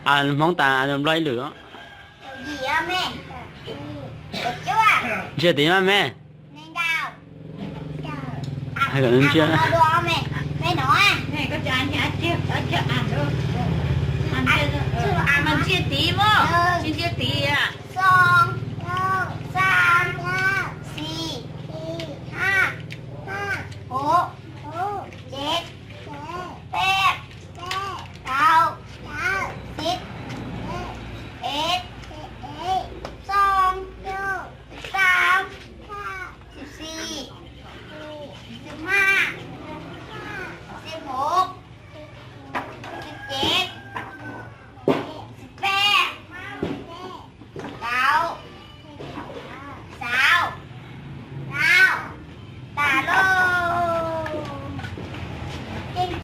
Hmoob tas Nplog ib lwm. Ntsia tid mas me. Ntsia tid mas, tsis ntsia tid a.